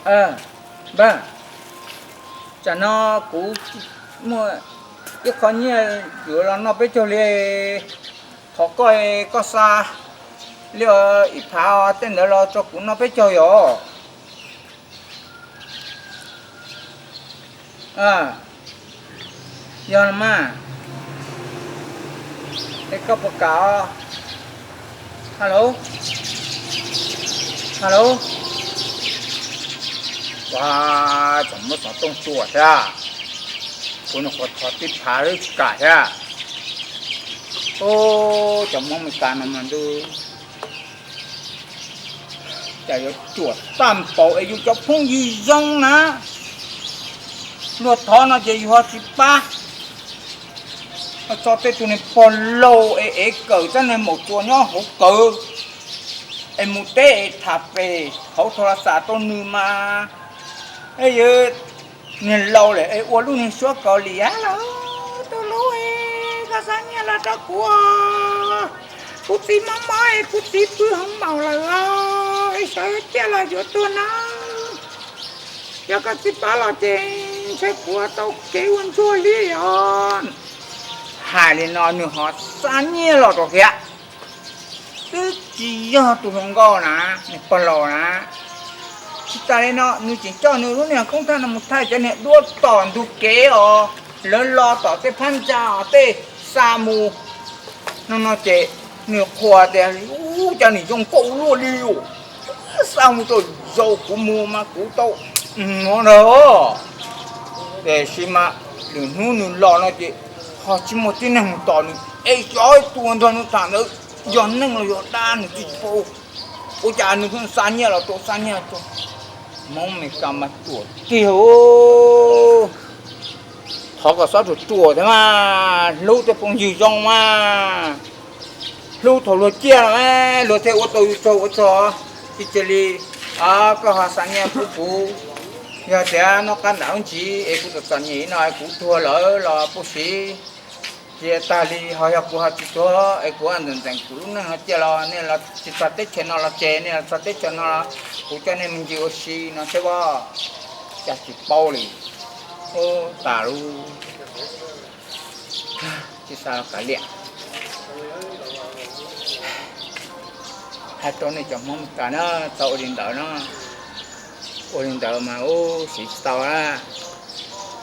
Npawg, tsam no kuv muaj ib qho nyiaj yuav los noj peb caug li, thov koj, koj xa li ib phav tej ntawd los rau kuv noj peb caug yom. Yog no mas, es koj puas kam? Halo, halo, ua, tseem muab xov tooj tsuam thiab, kuv nyuam qhuav thov tib phav lawv tsis kam thiab. Cov Hmoob Meskas no mas ntuj, cas yuav tsuam tag npaum es yus cov phooj ywg zoo na. Luag thov no ces yus ho tsis pab. Txog tej tug niag pog laus es ev kawm txoj niag maum tsuas nyob hauv kawm, es mus teb es tham pem hauv thas las xas rau nws mas, yawg niag laus lawm es ua lub niag suab Kaus Lim hab los, tus hlub, koj xa nyiaj los rau kuv, kuv txiv mob mob es kuv txiv pw hauv maum lawm os, es sawv ciaj los yuav tuag na. Yog koj tsis pab los ces ntshe kuv tau kev ua ntsuag li os. Hais li no nws ho xa nyiaj los rau thiab. Twb tsis yog tus hluas nkauj na, nws pog laus na. Tsis tas li no nws tseem coj nws lub niag koob thaij no mus thaij cov niag duab tom ntug kev os, lawv los tom tej phab ntsa os, tej xa mus no no ces nws qhuas tias, ub, cas nws zoo nkauj luaj li os, xa mus rau zaus kuv mus mas kuv tau no na. Tiam sis mas lwm hnub nws los no ces ho tsis muaj tib neeg mus tom nws, es xyov tus uas nrog nws tham ntawd yog neeg los yog dab nws tsis paub. Ua cas nws pheej xa nyiaj los rau xa nyiaj rau, Hmoob Meskas mas ruam tiag. Thov kom xob ruam ruam thiab mas, hlub tej phooj ywg zoo mas, hlub thaum luag ciaj los luag thiaj ua tau yus tsaug ua txog. Tsis cia li koj ho xa nyiaj pub kuv, yog tias noj qab nram ub ntsis es kuv txom txom nyem no kuv tuag lawm los puj siv. Cia tag li ho yog kuv ho tsis tuag es kuv ntxeem ntxeem kuv lub neej no ciaj los nej los tsis txog teb chaws no los ces nej los txog teb chaws no los kuv coj nej mus ncig ua si no thiab as. Cas tsis paub li. Ub, tas lub, tsis xav kav liam. Hais rau nej cov Hmoob Meskas na, txhob ua li ntawd na. Ua li ntawd mas ub, siv tsis tau na.